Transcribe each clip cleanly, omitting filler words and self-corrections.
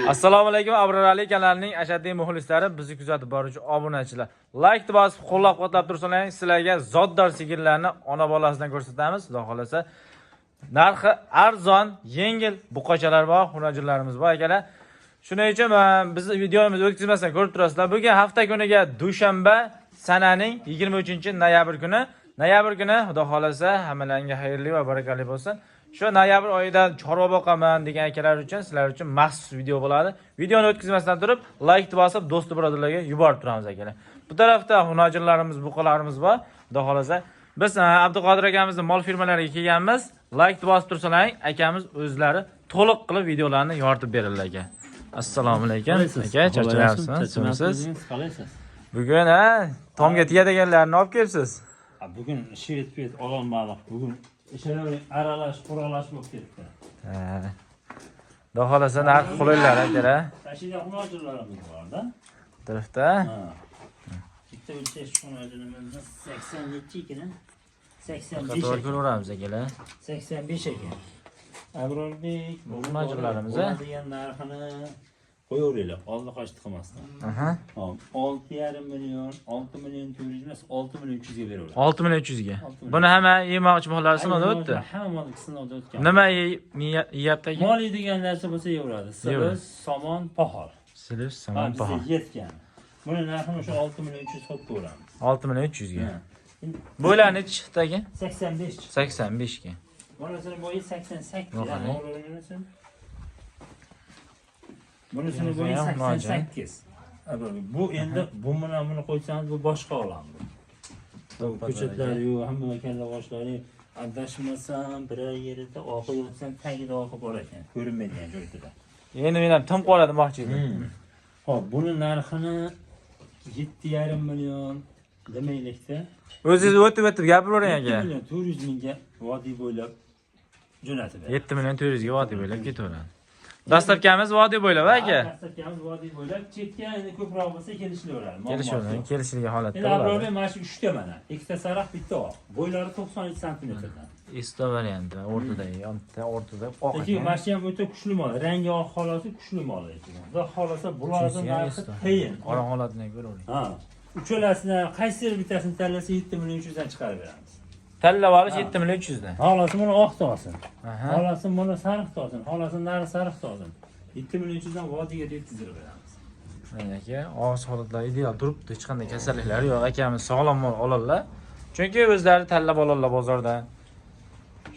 Assalomu alaykum, Abror Ali kanalining ashaddiy muxlislari, bizni kuzatib boruvchi obunachilar. Like bosib, qo'llab-quvvatlab tursalaring, sizlarga zotdor sigirlarni ona bolasidan ko'rsatamiz. Xudo xolasa. Narxi arzon, yengil buqachalar bor, xunajirlarimiz bor akalar. Shuning uchun bizni videomizni o'tkazmasdan ko'rib turasizlar. Bugun hafta kuniga dushanba, sananing 23-noyabr kuni. Noyabr kuni, Xudo xolasa, hammalaringga xayrli va barakali bo'lsin. Shu noyabr oyida chorva boqaman degan akalar uchun, sizlar uchun maxsus video bo'ladi. Videoni o'tkazmasdan turib, like bosib, do'st birodarlarga yuborib turamiz akalar. Bu tarafda xunajirlarimiz, buqalarimiz bor. Xudo xolasa, biz Abduqodir akamizni mol firmalariga kelganmiz. Like bosib tursalaring, akamiz o'zlari to'liq qilib videolarni yoritib beradilar aka. Assalomu alaykum. Aka, charchamayapsizmi? Siz Qalaysiz? bugun ha, tomga tegadiganlarni olib kelibsiz. Ha, bugun shvet pet ololmadik. Bugun ishlar aralash quralash bo'lib ketdi. Ha. Xudo xolasa, narx qulaylar akalar. Tashida xunojirlarimiz bor-da. Bu tarafda Ha. Bitta o'lchash xunojirimizni 80 nechi ekan? 85 qator ekan. ko'raveramiz akalar. 85 ekan. Abrorbek, Bu xunojirlarimiz, a? degan narxini qo'yaveringlar, oldi qochdi qilmasdan. Aha. Hop, 6,5 million, 6 million 400 emas, 6 million 300 ga beraveradi. 6 million 300 ga. 6 million. Buni hamma yemoqchi mollar sinovda o'tdi. Hamma sinovda o'tgan. Nima yeyapti aka? Mol yeydigan narsa bo'lsa yeyaveradi. Yeyaveradi. Siliz, somon, poxol. Siliz, Ha, somon, bizga pahon. yetgan. Buni narxini o'sha 6 million 300 qo'yib ko'ramiz. 6 million 300 ga. Ha. Bo'ylar nechi chiqdi aka? 85 chiqdi. 85 ga. Bunisini bo'yi 88. Yo'q, Ha, ana. Bunisini Bunisini bo'yi Ham nojo'ya. 88. Bu endi bu bilan buni qo'ysangiz, bu boshqa olam bu. Bu ko'chatlari yo'q, hamma kalla boshlari, adashmasam, biror yerida oqi yo'qsam, tagida oqi bor ekan, ko'rinmaydigan joyida. Endi men ham tim qoladi demoqchi edim. Hop, buni narxini 7,5 million demaylikda. O'zingiz o'tib o'tib gapiravering 7 aka. million 400 mingga vodiy bo'ylab jo'natib beradi. 7 million 400 ga vodiy bo'ylab ketaveradi. Dastlabkamiz vodiy bo'ylab aka. Dastlabkamiz vodiy bo'ylab, chetga endi ko'proq bo'lsa kelishilaveradi. Muammo Kelishaveradi, yo'q. kelishilgan holatda Endi bo'ladi. Abrorbek, mana shu 3 ta mana. Ikkita sariq, bitta oq. Bo'ylari 93 santimetrdan. Esto varianti o'rtada, bitta o'rtada oq Lekin ekan. mana shu ham o'ta kuchli mol. Rangi oq xolosi kuchli mol lekin. Xudo xolasa, bularning Uchinchisi ham narxi esto. qiyin. Qorong'i holatini ko'ravering. Ha. Uchalasidan qaysi bittasini tanlasa, 7 million 300 dan chiqarib beramiz. Tanlab olish Ha. 7 million 300 dan. Xolasi buni oq olsin. Aha. Xolasi buni sariq olsin. Xolasi nari sariq olsin. 7 million 300 dan vodiyga yetkazib beramiz. Mana aka, og'iz holatlari ideal turibdi, hech qanday kasalliklari yo'q. Akamiz sog'lom mol oladilar. Chunki o'zlari tanlab oladilar bozordan.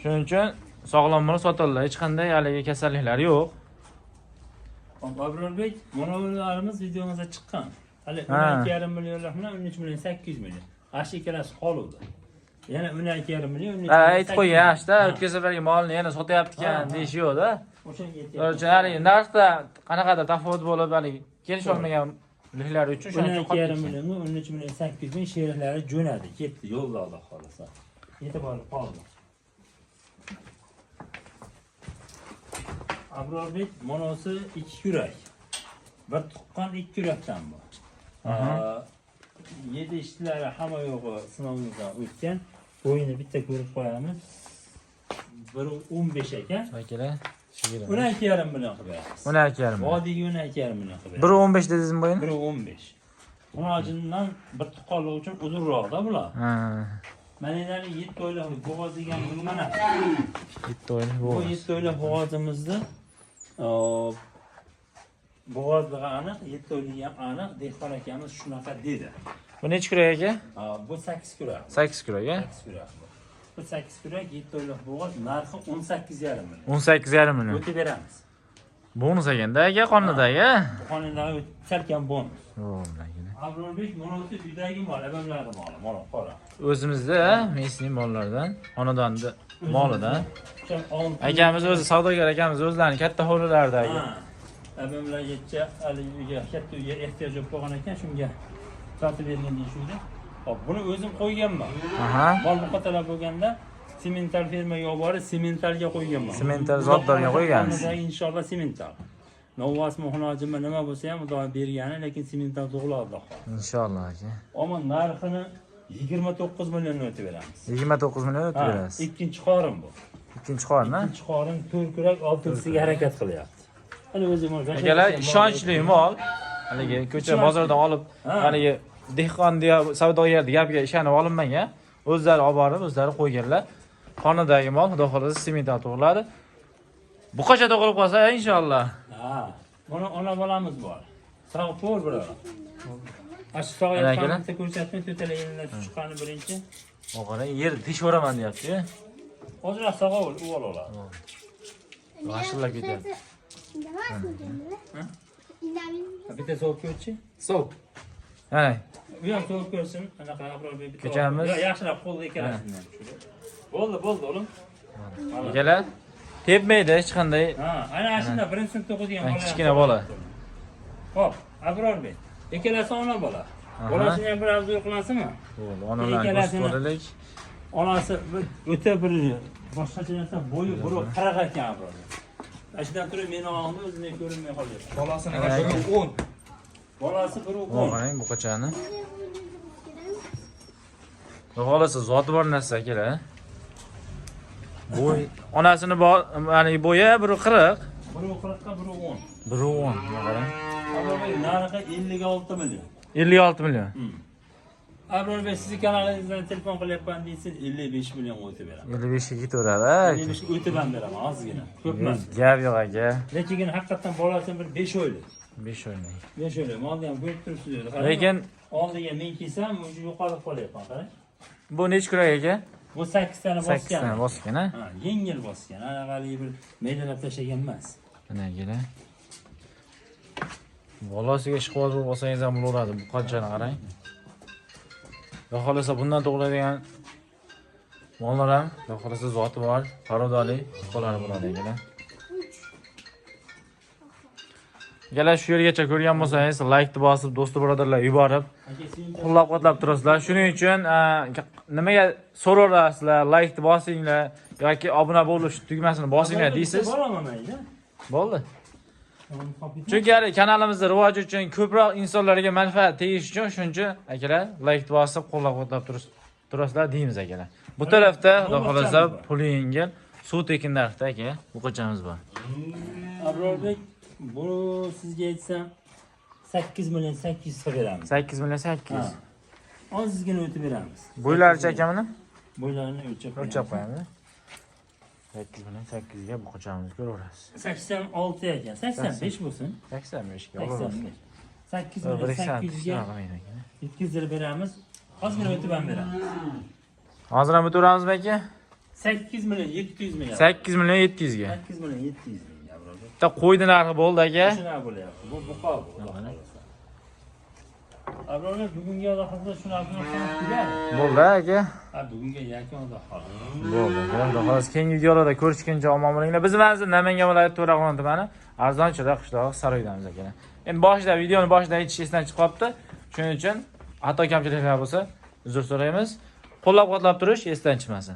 Shuning uchun sog'lom mol sotadilar. Hech qanday haligi kasalliklari yo'q. Hop, Abrorbek, monolarimiz videomizda chiqqan. Hali Ha. 12,5 millionlar bilan 13 million 800 million. Ana shu ikkalasi qoluvdi. Yana 12,5 million, 13 Ha, million aytib qo'ygan, 800 ashta million. o'tgan safargi molni yana sotyapti ekan Ha, ha. deyish yo'q-da. O'shanga Shuning uchun haligi narxda qanaqadir tafovut bo'lib, haligi kelisholmaganliklar uchun shuning uchun qolib 12,5 ketgan. millionni 13 million 800 ming sheriklari jo'nadi, ketdi yo'lda, Alloh xolasa. Yetib borib qoldi. Abrorbek, monosi ikki kurak. Bir tuqqan ikki kurakdan bu. Aha. Yedi ishlari hamma yo'g'i sinovimizdan o'tgan. Bo'yini bitta ko'rib qo'yamiz. 1.15 ekan. Akalar, sigir. 12,5 million qilib beramiz. 12,5. Vodiyga 12,5 million qilib beramiz. 1.15 dedingizmi bo'yini? 1.15. Xunojindan bir tuqqanlik uchun uzunroqda bular. Ha, Mana endi 7 oylik bo'g'oz degan mana. 7 oylik Bu bo'g'oz. 7 oylik bo'g'ozimizni bo'g'ozligi aniq, 7 oyligi ham aniq. Dehqon akamiz shunaqa dedi. Bu nechi kurak aka? Ha, bu 8 kurak. 8 kurak, a? 8 kurak bu. Bu 8 kurak, 7 oylik bo'g'oz, narxi 18,5 million. 18,5 million. O'tib beramiz. Bonus ekanda aka, qonida aka. Bu xonadagi salkam bonus. Bo'ldi. Abrorbek, monosi uydagi mol, abamlarni moli, mol qora. O'zimizda mesning mollardan, xonadonni molidan. O'sha olti- Akamiz o'zi savdogar akamiz, o'zlarining katta hovlilaridagi. Ha. Abamlargacha haligi uyga, katta uyga ehtiyoj bo'lib qolgan ekan, shunga sotib bergan deyishuvdi. Hop, buni o'zim qo'yganman. Aha. Mol muqatalab bo'lganda semental fermaga olib borib, sementalga qo'yganman. Semental zotdorga qo'ygansiz. Xonadagi inshaalloh semental. Novvosmi, xunojimi, nima bo'lsa ham Xudo bergani, lekin semental tug'iladi, Xudo xohlasa. Inshaalloh aka. Ammo narxini 29 milliondan o'tib beramiz. 29 million o'tib Ha, berasiz. ikkinchi qorin bu. Ikkinchi qorin, ha? Ikkinchi qorin, to'rt kurak, oltinchisiga harakat qilyapti. Hali o'zi mol. Akalar ishonchli mol. Haligi ko'cha bozordan olib, haligi dehqon deya savdogarni gapiga ishonib olinmagan. O'zlari olib borib, o'zlari qo'yganlar. Xonadagi mol, xudo xolasa semental tug'iladi. Bu qachon tug'ilib qolsa inshaalloh. Ha, buni ona bolamiz bor. Sog' to'g'ri birodar. Ash sog' Ana akalar. yotganini ko'rsatmay to'talaganlar chiqqani birinchi. O'g'ri yer teshveraman deyapti. Ozroq sog'a ol, uvol oladi. G'ashillab ketyapti. Bitta sovib ko'rchi. Sov. Mana U ham sovib ko'rsin. Anaqa Abrorbek bitta. Ko'chamiz. Yo, yaxshilab qo'lda ikkalasidan. Bo'ldi, bo'ldi o'g'lim. akalar tepmaydi hech qanday. Ha, ana shunda birinchi sinfda o'qiydigan Ha, bola. kichkina bola. Xo'p, Abrorbek. Ikkalasi ona bola. Aha. Bolasini ham bir obzor qilasizmi? Bo'ldi, onalarni ko'rsatib olaylik. Onasi bir o'ta bir boshqacha narsa, bo'yi biri 40 ekan Abrorbek. Ana shundan turib meni og'imda o'zimga ko'rinmay qolyapti. Bolasini Ana aka. biri 10. Bolasi biri 10. Qarang bu qachani. Xudo xolasa zoti bor narsa akalar. Bo'y onasini ya'ni bo'yi 1.40, Biri 40 ga biri 10. 1.10. Qarang. Abrorbek narxi 56 million. 56 million. Abrorbek sizni kanalingizdan telefon qilyapman deysiz, 55 million o'tib beraman. 55 ga ketaveradi. 55 o'tib ham beraman ozgina. Ko'p emas. Gap yo'q aka. Lekin haqiqatan bolasini bir 5 oylik. 5 oylik. 5 oylik. Molni ham ko'rib turibsiz o'zi. Qarang. Lekin oldiga men kelsam, o'zi yo'qolib qolyapman, qarang. bu necha kurak aka? Bu 8 tani 8 bosgan. tane bosgan ha. Ha, yengil bosgan. Ana haligi bir maydalab tashlagan emas. Mana akalar. Bolasiga ishqiboz bo'lib olsangiz ham bo'laveradi. Bu qanchani qarang. Xudo xolasa bundan tug'iladigan mollar ham xudo xolasa zoti bor, parodali buqalar bo'ladi akalar. Akalar shu yergacha ko'rgan bo'lsangiz, like bosib, do'st birodarlar yuborib, Aka, sen qo'llab-quvvatlab turasizlar. Shuning uchun nimaga so'raverasizlar, like bosinglar yoki obuna bo'lish tugmasini bosinglar deysiz. Boraman mayli. Bo'ldi. Chunki hali kanalimizda rivoji uchun ko'proq insonlarga manfaat tegish uchun shuncha akalar like bosib qo'llab-quvvatlab turasizlar deymiz akalar. Bu tarafda xudo xolasa puli yengil, suv tekin narxda aka, buqachamiz bor. Abrorbek, bu sizga aytsam 8 million 800 qilib beramiz. 8 million 800. Ha. Ozgina o'tib beramiz. Bo'ylaricha aka buni? Bo'ylarini o'lchab O'lchab qo'yamiz. 8 million 800 ga buqachamizni ko'raverasiz. 86 ekan. 85 bo'lsin. 85 ga olaverasiz. 85. 8 Bir million ikki soat 800 ga yetkazib beramiz. Ozgina o'tib ham beramiz. Hozir ham o'taveramizmi aka? 8 million 700 ming. 8 million 700 ga. 8 million 700 ming Abrorbek. Bitta qo'yni narxi bo'ldi aka. Shunaqa bo'lyapti. Bu buqo bu. Xudo xohlasa. Abrorbek bugungi Xudo xohlasa shunaqa tugadi. Bo'ldi aka. Ha, bugungi yakun Xudo xohlasa. Bo'ldi aka. Xudo xohlasa keyingi videolarda ko'rishguncha omon bo'linglar. Biz manzil Namangan viloyati To'raqo'rg'on tumani Arzon Chiroq qishlog'i saroydamiz aka. Endi boshida videoni boshida aytish esdan chiqib qolibdi. Shuning uchun xato kamchiliklar bo'lsa uzr so'raymiz. Qo'llab-quvvatlab turish esdan chiqmasin.